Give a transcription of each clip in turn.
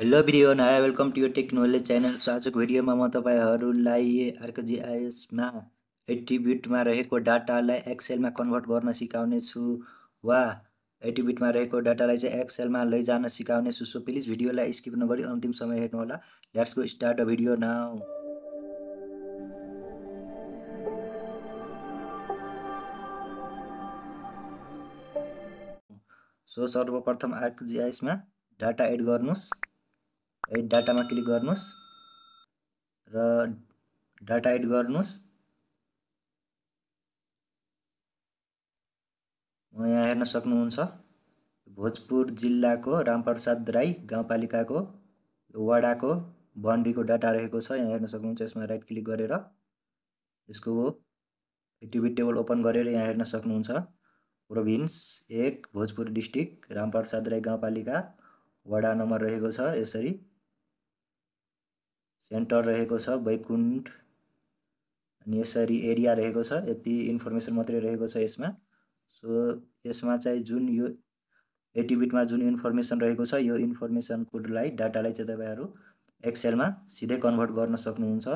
Hello video नयाँ welcome to your technology channel. So आजको भिडियोमा म तपाईहरुलाई आर्कजीआईएसमा 80 बिटमा रहेको डाटालाई एक्सेलमा कन्भर्ट गर्न सिकाउने छु वा 80 बिटमा रहेको डाटालाई चाहिँ एक्सेलमा लैजान सिकाउने छु। सो प्लिज भिडियोलाई स्किप नगरी अन्तिमसम्म हेर्नु होला। Let's go start the video now. So सर्वप्रथम आर्कजीआईएसमा डाटा एड गर्नुस्। एड डाटामा क्लिक गर्नुस् र डाटा एड गर्नुस्। यहाँ हेर्न सक्नुहुन्छ भोजपुर जिल्लाको रामप्रसाद राई गाउँपालिकाको वडाको बाउन्ड्रीको डाटा रहेको छ। यहाँ हेर्न सक्नुहुन्छ। यसमा राइट क्लिक गरेर यसको एक्टिभिटी टेबल ओपन गरेर यहाँ हेर्न सक्नुहुन्छ प्रोभिन्स 1 भोजपुर डिस्ट्रिक्ट रामप्रसाद राई गाउँपालिका वडा नम्बर रहेको छ। यसरी सेन्टर रहेको छ बैकुण्ठ अनि यसरी एरिया रहेको छ। यति इन्फर्मेसन मात्रै रहेको छ यसमा। सो यसमा चाहिँ जुन यो 80 बिटमा जुन इन्फर्मेसन रहेको छ यो इन्फर्मेसनकोलाई डाटालाई चाहिँ तपाईहरु एक्सेलमा सिधै कन्भर्ट गर्न सक्नुहुन्छ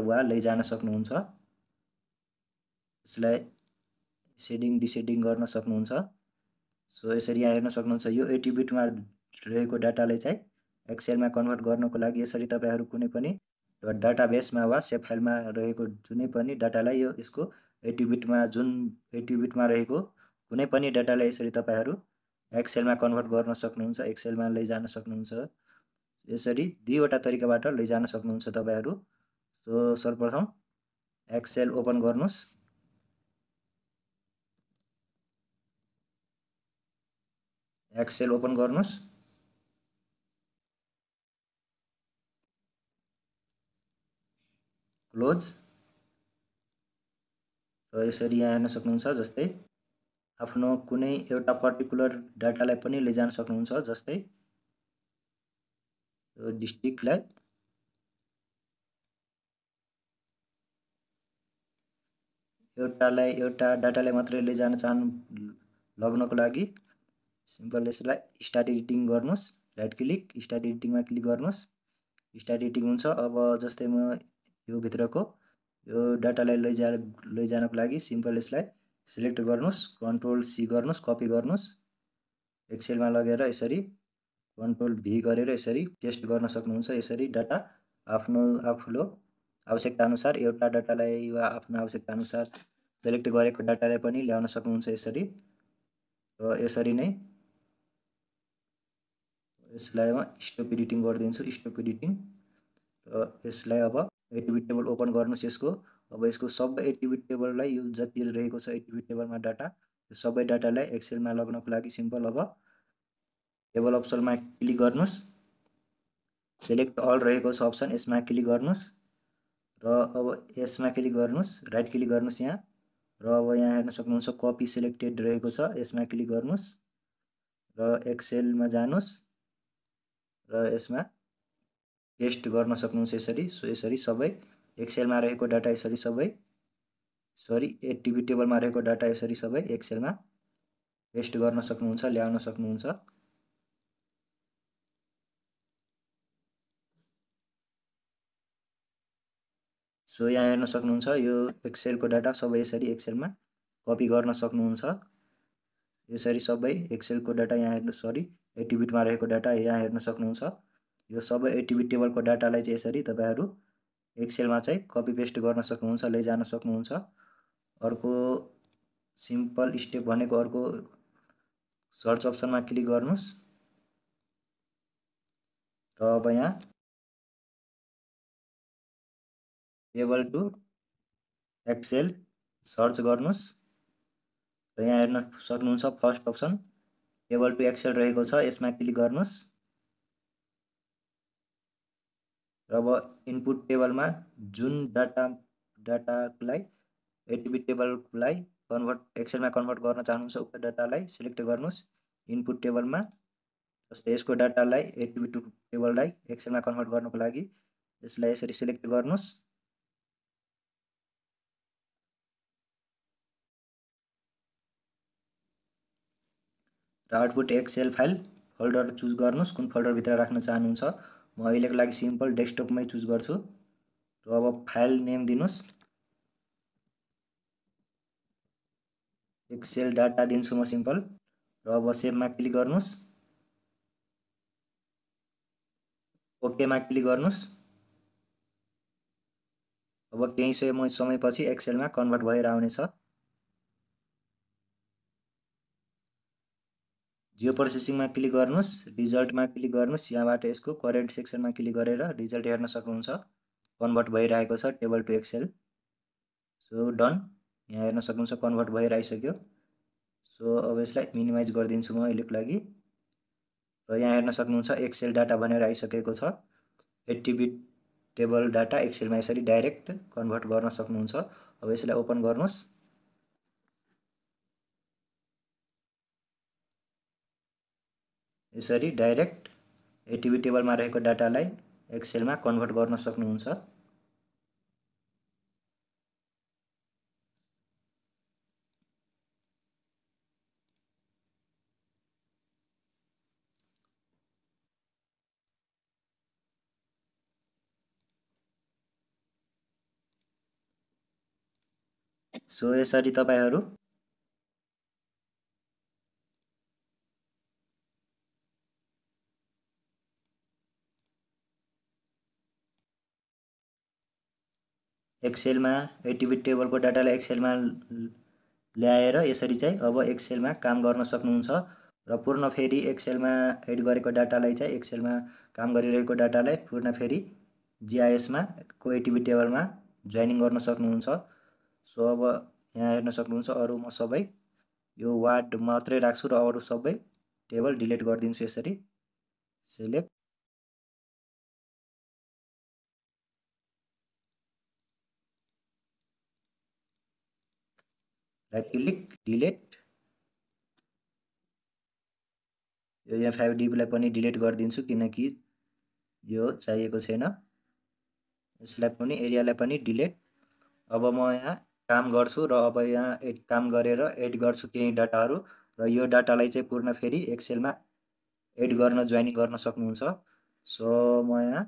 वा लैजान सक्नुहुन्छ। यसलाई सेडिङ डिसेडिङ गर्न सक्नुहुन्छ। सो यसरी यहाँ हेर्न सक्नुहुन्छ यो 80 बिटमा रहेको डाटालाई चाहिँ एक्सेलमा कन्भर्ट गर्नको लागि यसरी तपाईहरु कुनै पनि डाटाबेसमा वा सेभ फाइलमा रहेको जुनै पनि डाटालाई यसको 80 बिटमा रहेको कुनै पनि डाटालाई यसरी तपाईहरु एक्सेलमा कन्भर्ट गर्न सक्नुहुन्छ। एक्सेलमा लैजान सक्नुहुन्छ। यसरी दुईवटा तरिकाबाट लैजान सक्नुहुन्छ तपाईहरु। सो सर्वप्रथम एक्सेल ओपन गर्नुस्। एक्सेल ओपन गर्नुस्। क्लोज र यसरी यहाँ हेर्न सक्नुहुन्छ जस्तै आफ्नो कुनै एउटा पर्टिकुलर डाटालाई पनि लैजान सक्नुहुन्छ। जस्तै यो डिस्ट्रिक्टलाई एउटा डाटालाई मात्रै लैजान लग्नको लागि सिम्पल यसलाई स्टार्ट एडिटिङ गर्नुस्। राइट क्लिक स्टार्ट एडिटिङमा क्लिक गर्नुस्। स्टार्ट एडिटिङ हुन्छ। अब जस्तै म यो भित्रको यो डाटालाई लैजानको लागि सिम्पल यसलाई सिलेक्ट गर्नुस्। कन्ट्रोल सी गर्नुस्। कपी गर्नुस्। एक्सेलमा लगेर यसरी कन्ट्रोल भी गरेर यसरी पेस्ट गर्न सक्नुहुन्छ। यसरी डाटा आफूले आवश्यकता अनुसार एउटा डाटालाई वा आफ्नो आवश्यकता अनुसार सेलेक्ट गरेको डाटालाई पनि ल्याउन सक्नुहुन्छ यसरी। र यसरी नै यसलाई म स्टप एडिटिङ गरिदिन्छु। स्टप एडिटिङ र यसलाई अब 80 बिट टेबल ओपन गर्नुस् यसको। अब यसको सबै 80 बिट टेबललाई यो जति रहेको छ 80 बिट टेबलमा डाटा यो सबै डाटालाई एक्सेलमा लग्नको लागि सिम्पल अब टेबल अप्सनमा क्लिक गर्नुस्। सेलेक्ट अल रहेको छ अप्सन यसमा क्लिक गर्नुस् र अब यसमा क्लिक गर्नुस्। राइट क्लिक गर्नुस् यहाँ र अब यहाँ हेर्न सक्नुहुन्छ कपी सिलेक्टेड रहेको छ यसमा क्लिक गर्नुस् र एक्सेलमा जानुस् र यसमा पेस्ट गर्न सक्नुहुन्छ यसरी। सो यसरी सबै एक्सेलमा रहेको डाटा यसरी सबै 80 बिट टेबलमा रहेको डाटा यसरी सबै एक्सेलमा पेस्ट गर्न सक्नुहुन्छ ल्याउन सक्नुहुन्छ। सो यहाँ हेर्न सक्नुहुन्छ यो एक्सेलको डाटा सबै यसरी एक्सेलमा कपी गर्न सक्नुहुन्छ। यसरी सबै एक्सेलको डाटा यहाँ हेर्नु 80 बिटमा रहेको डाटा यहाँ हेर्न सक्नुहुन्छ। यो सबै 80 बिट टेबलको डाटालाई चाहिँ यसरी तपाईहरु एक्सेलमा चाहिँ कपी पेस्ट गर्न सक्नुहुन्छ लैजान सक्नुहुन्छ। अर्को सिम्पल स्टेप भनेको अर्को सर्च अप्सनमा क्लिक गर्नुस् र अब यहाँ टेबल टु एक्सेल सर्च गर्नुस् र यहाँ हेर्न सक्नुहुन्छ first option table to excel रहेको छ यसमा क्लिक गर्नुस् र अब इनपुट टेबलमा जुन डाटालाई 80 बिट टेबललाई एक्सेलमा कन्भर्ट गर्न चाहनुहुन्छ उक्त डाटालाई सिलेक्ट गर्नुस्। इनपुट टेबलमा जस्तै यसको डाटालाई 80 बिट टेबललाई एक्सेलमा कन्भर्ट गर्नको लागि यसलाई यसरी सिलेक्ट गर्नुस् र output excel file folder choose गर्नुस्, कुन फोल्डर भित्र राख्न चाहनुहुन्छ। म अहिलेको लागि सिम्पल डेस्कटपमै चुज गर्छु। र अब फाइल नेम दिनुस्, एक्सेल डाटा दिन्छु म सिम्पल। र अब सेभमा क्लिक गर्नुस्, ओकेमा क्लिक गर्नुस्। अब केही समयपछि एक्सेलमा कन्भर्ट भएर आउनेछ। जियो प्रोसेसिङमा क्लिक गर्नुस्, रिजल्टमा क्लिक गर्नुस्। यहाँबाट यसको करेन्ट सेक्सनमा क्लिक गरेर रिजल्ट हेर्न सक्नुहुन्छ। कन्भर्ट भइरहेको छ table to excel. So done, यहाँ हेर्न सक्नुहुन्छ कन्भर्ट भएर आइसक्यो। सो अब यसलाई मिनिमाइज गरिदिन्छु म अहिलेको लागि। र यहाँ हेर्न सक्नुहुन्छ एक्सेल डाटा भनेर आइसकेको छ। 80 बिट टेबल डाटा एक्सेलमा यसरी डाइरेक्ट कन्भर्ट गर्न सक्नुहुन्छ। अब यसलाई ओपन गर्नुस्। यसरी डाइरेक्ट 80 बिट टेबलमा रहेको डाटालाई एक्सेलमा कन्भर्ट गर्न सक्नुहुन्छ। सो यसरी तपाईहरु एक्सेलमा 80 बिट टेबलको डाटालाई एक्सेलमा ल्याएर यसरी चाहिँ अब एक्सेलमा काम गर्न सक्नुहुन्छ। र पूर्ण फेरि एक्सेलमा एड गरेको डाटालाई चाहिँ एक्सेलमा काम गरिरहेको डाटालाई पूर्ण फेरि जीआईएसमा को 80 बिट टेबलमा जोइनिङ गर्न सक्नुहुन्छ। सो अब यहाँ हेर्न सक्नुहुन्छ अरु म सबै यो वार्ड मात्रै राख्छु र अरु सबै टेबल डिलिट गरिदिन्छु। यसरी सिलेक्ट, राइट क्लिक, डिलिट। यो F5 लाई पनि डिलिट गरिदिन्छु किनकि यो चाहिएको छैन। यसलाई पनि एरियालाई पनि डिलिट। अब म यहाँ काम गर्छु र अब यहाँ काम गरेर एड गर्छु केही डाटाहरू र यो डाटालाई चाहिँ पूर्ण फेरि एक्सेलमा एड गर्न जोइनिङ गर्न सक्नुहुन्छ। सो म यहाँ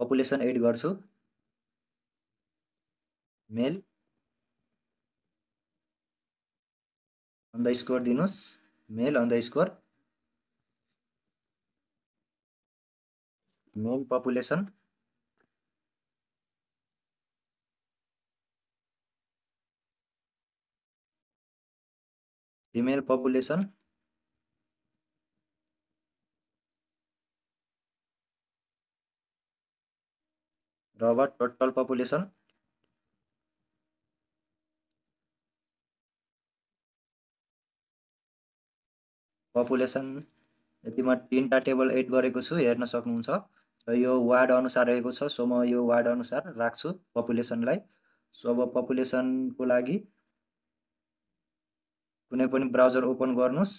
पपुलेसन एड गर्छु, मेल अंडरस्कोर दिनुस्, मेल अंडरस्कोर मेल पपुलेसन, फिमेल पपुलेसन, र अब टोटल पपुलेसन, पपुलेसन यति म 3टा टेबल एड गरेको छु हेर्न सक्नुहुन्छ। र यो वार्ड अनुसार रहेको छ। सो म यो वार्ड अनुसार राख्छु पपुलेसनलाई। सो अब पपुलेसनको लागि कुनै पनि ब्राउजर ओपन गर्नुस्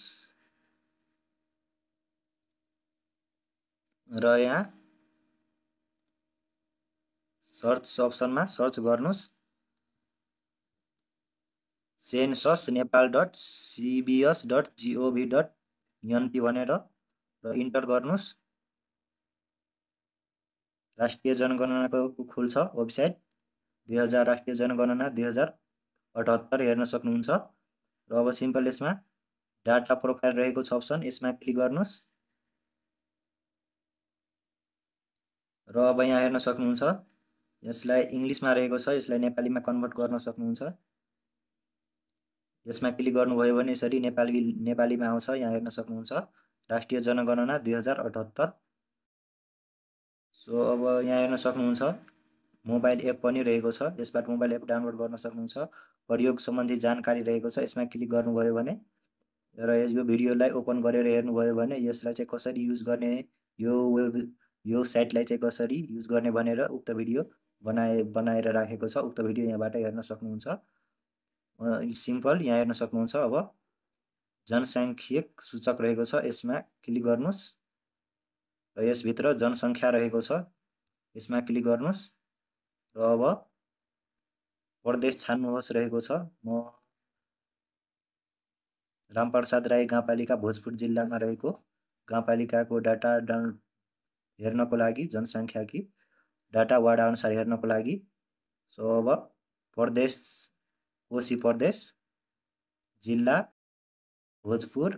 र यहाँ सर्च अप्सनमा सर्च गर्नुस् census.nepal.cbs.gov.in भनेर र इन्टर गर्नुस्। राष्ट्रिय जनगणनाको खुल्छ वेबसाइट 2000 राष्ट्रिय जनगणना 2078 हेर्न सक्नुहुन्छ। र अब सिम्पल यसमा डाटा प्रोफाइल रहेको छ अप्सन, यसमा क्लिक गर्नुस्। र अब यहाँ हेर्न सक्नुहुन्छ यसलाई इङ्ग्लिसमा रहेको छ, यसलाई नेपालीमा कन्भर्ट गर्न सक्नुहुन्छ। यसमा क्लिक गर्नुभयो भने यसरी नेपालीमा आउँछ। यहाँ हेर्न सक्नुहुन्छ राष्ट्रिय जनगणना 2078। सो अब यहाँ हेर्न सक्नुहुन्छ मोबाइल एप पनि रहेको छ, यसबाट मोबाइल एप डाउनलोड गर्न सक्नुहुन्छ। प्रयोग सम्बन्धी जानकारी रहेको छ, यसमा क्लिक गर्नुभयो भने र यो भिडियोलाई ओपन गरेर हेर्नुभयो भने यसलाई चाहिँ कसरी युज गर्ने, यो साइटलाई चाहिँ कसरी युज गर्ने भनेर उक्त भिडियो बनाएर राखेको छ। उक्त भिडियो यहाँबाट हेर्न सक्नुहुन्छ। सिम्पल यहाँ हेर्न सक्नुहुन्छ अब जनसाङ्ख्यिक सूचक रहेको छ, यसमा क्लिक गर्नुस् र यसभित्र जनसङ्ख्या रहेको छ, यसमा क्लिक गर्नुस् र अब प्रदेश छान्नुहोस् रहेको छ। म रामप्रसाद राई गाउँपालिका भोजपुर जिल्लामा रहेको गाउँपालिकाको डाटा हेर्नको लागि जनसङ्ख्याकी डाटा वडा अनुसार हेर्नको लागि सो अब प्रदेश कोशी प्रदेश जिल्ला भोजपुर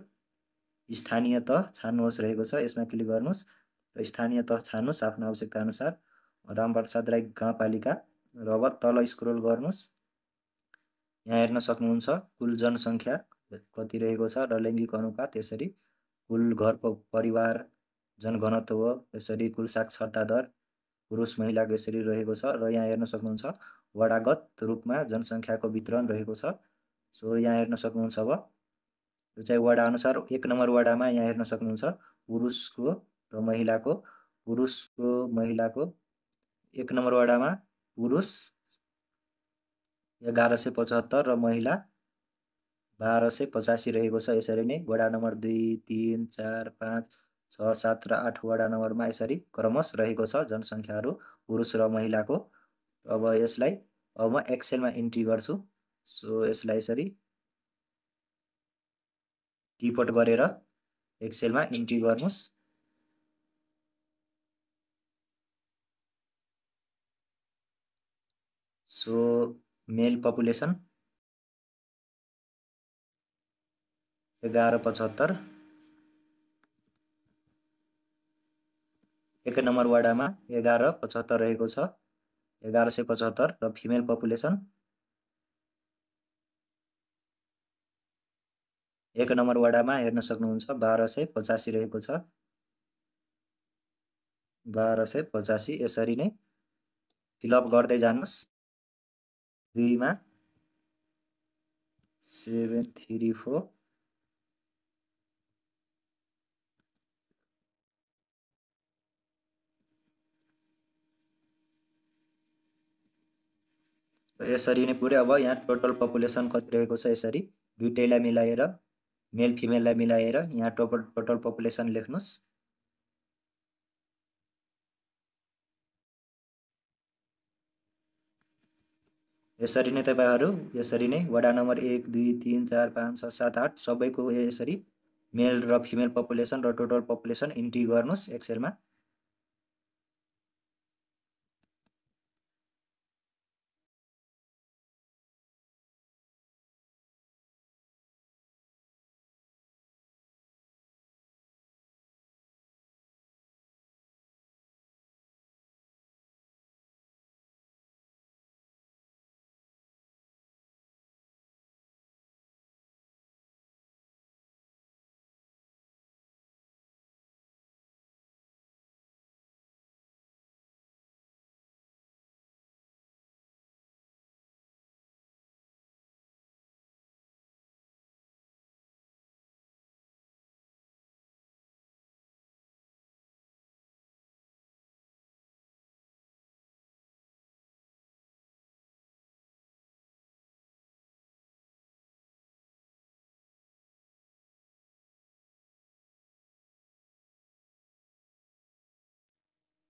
स्थानीय तह छान्नुहोस् रहेको छ। यसमा क्लिक गर्नुहोस् र स्थानीय तह छान्नुहोस् आफ्नो आवश्यकता अनुसार रामप्रसाद राई गाउँपालिका र अब तल स्क्रोल गर्नुहोस्। यहाँ हेर्न सक्नुहुन्छ कुल जनसङ्ख्या कति रहेको छ र लैङ्गिक अनुपात, यसरी कुल घर परिवार जनघनत्व, यसरी कुल साक्षरता दर पुरुष महिलाको यसरी रहेको छ र यहाँ हेर्न सक्नुहुन्छ वडागत रूपमा जनसङ्ख्याको वितरण रहेको छ। सो यहाँ हेर्न सक्नुहुन्छ अब यो चाहिँ वडा अनुसार 1 नम्बर वडामा यहाँ हेर्न सक्नुहुन्छ पुरुषको र महिलाको 1 नम्बर वडामा पुरुष 1175 र महिला 1285 रहेको छ। यसरी नै वडा नम्बर 2, 3, 4, 5, 6, 7 र 8 वडा नम्बरमा यसरी क्रमश रहेको छ जनसङ्ख्याहरू पुरुष र महिलाको। अब यसलाई अब म एक्सेलमा इन्ट्री गर्छु। सो यसलाई यसरी टिपोट गरेर एक्सेलमा इन्ट्री गर्नुहोस्। सो मेल पपुलेसन 1175, 1 नम्बर वडामा 1175 रहेको छ 1175 र फिमेल पपुलेसन 1 नम्बर वडामा हेर्न सक्नुहुन्छ 1285 रहेको छ 1285। यसरी नै फिलअप गर्दै जानुहोस्। 2 मा 734 यसरी नै पुरै अब यहाँ टोटल पपुलेसन कति रहेको छ यसरी दुईटैलाई मिलाएर मेल फिमेललाई मिलाएर यहाँ टोटल पपुलेसन लेख्नुहोस्। यसरी नै तपाईहरु यसरी नै वडा नम्बर 1, 2, 3, 4, 5, 6, 7, 8 सबैको यसरी मेल र फिमेल पपुलेसन र टोटल पपुलेसन इन्ट्री गर्नुहोस् एक्सेलमा।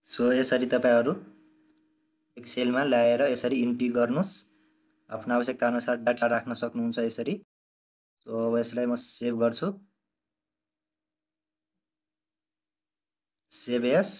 सो यसरी तपाईहरु एक्सेलमा ल्याएर यसरी इन्ट्री गर्नुहोस्। आफ्नो आवश्यकता अनुसार डाटा राख्न सक्नुहुन्छ यसरी। सो अब यसलाई म सेभ गर्छु। Save S.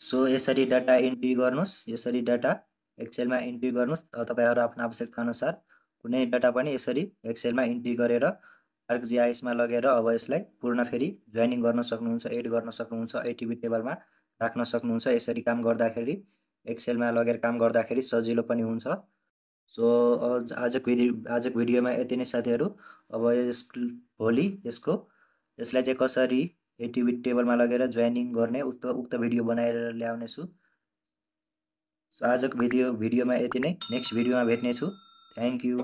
सो यसरी डाटा इन्ट्री गर्नुहोस्। यसरी डाटा एक्सेलमा इन्ट्री गर्नुहोस्। तपाईहरु आफ्नो आवश्यकता अनुसार कुनै डाटा पनि यसरी एक्सेलमा इन्ट्री गरेर आर्कजीआइएसमा लगेर अब यसलाई पूर्ण फेरि जोइनिङ गर्न सक्नुहुन्छ, एड गर्न सक्नुहुन्छ, एट्रिब्युट टेबलमा राख्न सक्नुहुन्छ। यसरी काम गर्दाखेरि एक्सेलमा लगेर काम गर्दाखेरि सजिलो पनि हुन्छ। सो आजको भिडियोमा यति नै साथीहरु। अब भोलि यसलाई चाहिँ कसरी एट्रिब्युट टेबलमा लगेर जोइनिङ गर्ने उक्त भिडियो बनाएर ल्याउने छु। सो आजको भिडियोमा यति नै। नेक्स्ट भिडियोमा भेट्ने छु। Thank you.